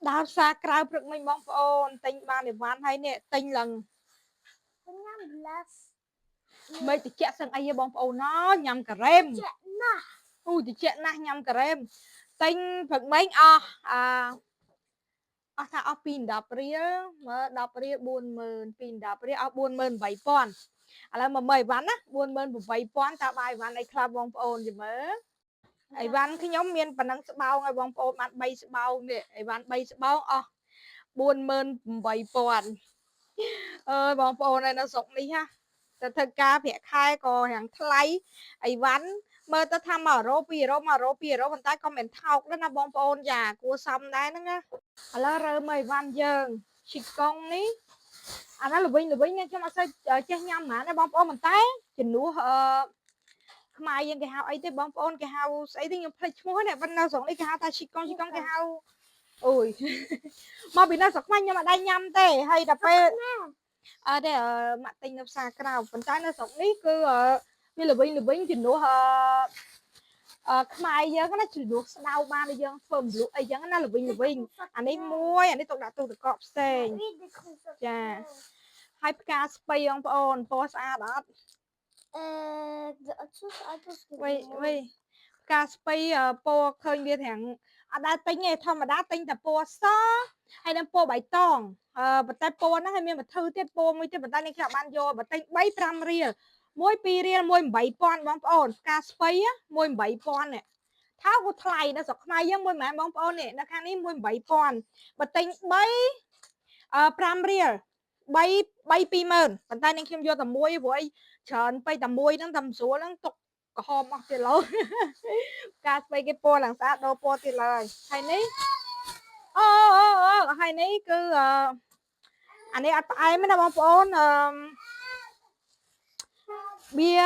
ដើរផ្សារក្រៅព្រឹកមិញបងប្អូនទិញបានអីវ៉ាន់ហើយនេះទិញឡើង ញ៉ាំ glass. មេឃតិចសឹងអីហ៎បងប្អូនណញ៉ាំការ៉េម ចាក់ណាស់ អូតិចណាស់ញ៉ាំការ៉េមទិញព្រឹកមិញអស់អាអស់ថាអស់ពី10រៀលមើល10រៀល40000ពី10រៀលអស់48000ឥឡូវមកមើលអីវ៉ាន់ណា48000តើបាយអីវ៉ាន់អីខ្លះបងប្អូនយមើលអីវ៉ាន់ខ្ញុំមានប៉ុណ្ណឹងស្បោងឲ្យបងប្អូនបាន3ស្បោងនេះអីវ៉ាន់3ស្បោងអស់48000អើយបងប្អូនឯនៅស្រុកនេះហ่ะតែធ្វើការប្រាក់ខែក៏រាងថ្លៃអីវ៉ាន់មើលទៅថា1អឺរ៉ូ2អឺរ៉ូ1អឺរ៉ូ2អឺរ៉ូប៉ុន្តែក៏មិនថោកដែរណាបងប្អូនចាគួរសមដែរហ្នឹងណាឥឡូវរើមើលអីវ៉ាន់យើងឈីកុងនេះអាហ្នឹងល្វីងល្វីងនេះខ្ញុំអត់សូវចេះញ៉ាំហ្មងណាបងប្អូនប៉ុន្តែជំនួសអឺខ្មែរយើងគេហៅអីទេបងប្អូនគេហៅស្អីទេខ្ញុំភ្លេចឈ្មោះនេះប៉ុន្តែនៅស្រុកនេះគេហៅថាឈីកុងឈីកុងគេហៅអូយ មកពីនៅស្រុកខ្មែរខ្ញុំអត់ដែរញ៉ាំទេហើយដល់ពេលអត់ទេអឺម៉ាក់ទិញនៅផ្សារក្រៅប៉ុន្តែនៅស្រុកនេះគឺអឺវាល្វីងល្វីងជំនួសអឺអឺខ្មែរយើងណាជំនួសស្ដៅបានដែលយើងធ្វើរំលក់អីចឹងណាល្វីងល្វីងអានេះមួយអានេះទុកដាក់ទូទឹកកកផ្សេង ចា ហើយផ្កាស្ពៃបងប្អូនពណ៌ស្អាតអត់ អឺ វៃវៃផ្កាស្ពៃអឺពណ៌ឃើញវាទាំងអត់ដែលទិញទេធម្មតាទិញតែពណ៌សហើយនិងពណ៌បៃតងអឺប៉ុន្តែពណ៌ហ្នឹងហើយមានមួយធឺទៀតពណ៌មួយទៀតប៉ុន្តែនេះខ្ញុំអត់បានយកបើទិញ3 5រៀលមួយ2រៀលមួយ8000បងប្អូនផ្កាស្ពៃមួយ8000នេះថោកក៏ថ្លៃនៅស្រុកខ្មែរយើងមួយម៉ែនបងប្អូននេះនៅខាងនេះមួយ8000បើទិញ3អឺ5រៀល3 3 20000ប៉ុន្តែនាងខ្ញុំយកតែមួយព្រោះអីច្រើនពេកតែមួយហ្នឹងតែមិនស្រួលហ្នឹងទុកក្រហមអស់ទៀតឡើយ ផ្កាស្ពៃគេពណ៌ឡើងស្អាតដូរពណ៌ទៀតឡើយហើយនេះអូអូអូហើយនេះគឺអឺអានេះអត់ផ្អែមទេណាបងប្អូនអឺវា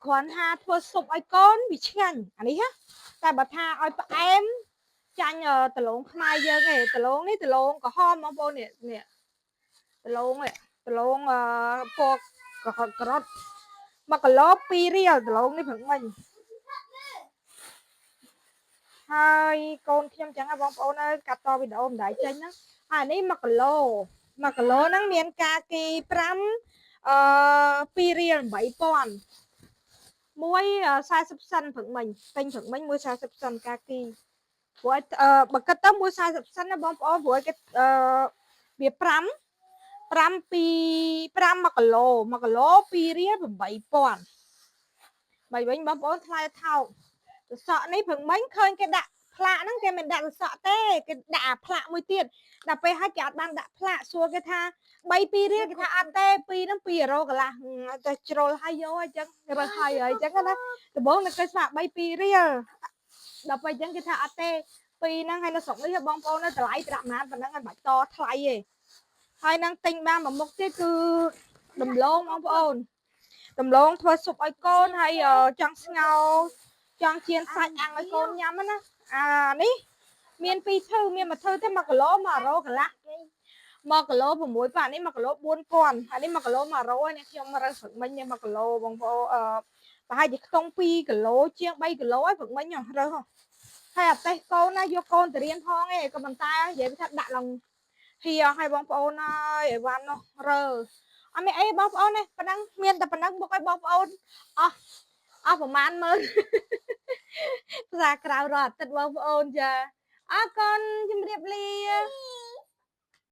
គ្រាន់ថាធ្វើស៊ុបឲ្យកូនវាឆ្ងាញ់អានេះណាតែបើថាឲ្យផ្អែមចាញ់ដលងខ្មែរយើងឯងដលងនេះដលងក្រហមបងប្អូននេះនេះដលងនេះដលងអឺពណ៌ក្រហមក្រុត1គីឡូ2រៀលដលងនេះព្រឹកមិញ ហើយកូនខ្ញុំចឹងហ៎បងប្អូនអើយកាត់តវីដេអូមិនដែរចេញហ្នឹងហើយនេះ1គីឡូ1គីឡូហ្នឹងមានការគី5អឺ2រៀល8000មួយ40សិនព្រឹកមិញទិញព្រឹកមិញមួយ40សិនការគីព្រោះអឺបើគិតទៅមួយ40សិនណាបងប្អូនព្រោះគេអឺវា5 5 2 5 1គីឡូ1គីឡូ2រៀល8000បើវិញបងប្អូនថ្លៃថោក សសក់នេះព្រឹកមិញឃើញគេដាក់ផ្លាកហ្នឹងគេមិនដាក់សសក់ទេគេដាក់អាផ្លាកមួយទៀតដល់ពេលហើយគេអត់បានដាក់ផ្លាកសួរគេថា3 2រៀលគេថាអត់ទេ2ហ្នឹង2អឺរ៉ូកន្លះតែជ្រុលហើយយកអញ្ចឹងរើសហើយអញ្ចឹងណាដំបូងនៅគេស្មា3 2រៀលដល់ពេលអញ្ចឹងគេថាអត់ទេ2ហ្នឹងហើយនៅស្រុកនេះបងប្អូននៅតម្លៃប្រាក់ប្រហែលប៉ុណ្ណឹងហើយមិនបាច់តថ្លៃទេហើយនឹងទិញបានមួយមុខទៀតគឺដំឡូងបងប្អូនដំឡូងធ្វើស៊ុបឲ្យកូនហើយចង់ស្ងោរ ចង់ចៀនសាច់អាំងឲ្យកូនញ៉ាំណាអានេះមានពីរឈើមានមួយឈើទេ1គីឡូ1អឺរ៉ូកន្លះ1គីឡូ6ប៉ានេះ1គីឡូ4000អានេះ1គីឡូ1រយនេះខ្ញុំរើសព្រឹកមិញនេះ1គីឡូបងប្អូនអឺប្រហែលជាខ្ទង់2គីឡូជាង3គីឡូហើយព្រឹកមិញរើសហើយអាតេះកូនណាយកកូនទៅរៀនផងឯងក៏ប៉ុន្តែនិយាយថាដាក់ឡើងហៀឲ្យបងប្អូនហើយអីវ៉ាន់នោះរើអត់មានអីបងប្អូនទេប៉ុណ្ណឹងមានតែប៉ុណ្ណឹងបុកឲ្យបងប្អូនអស់អស់ប្រហែលម៉ឺន ផ្សារក្រៅរាល់អាទិត្យបងប្អូនចាអរគុណជម្រាបលា។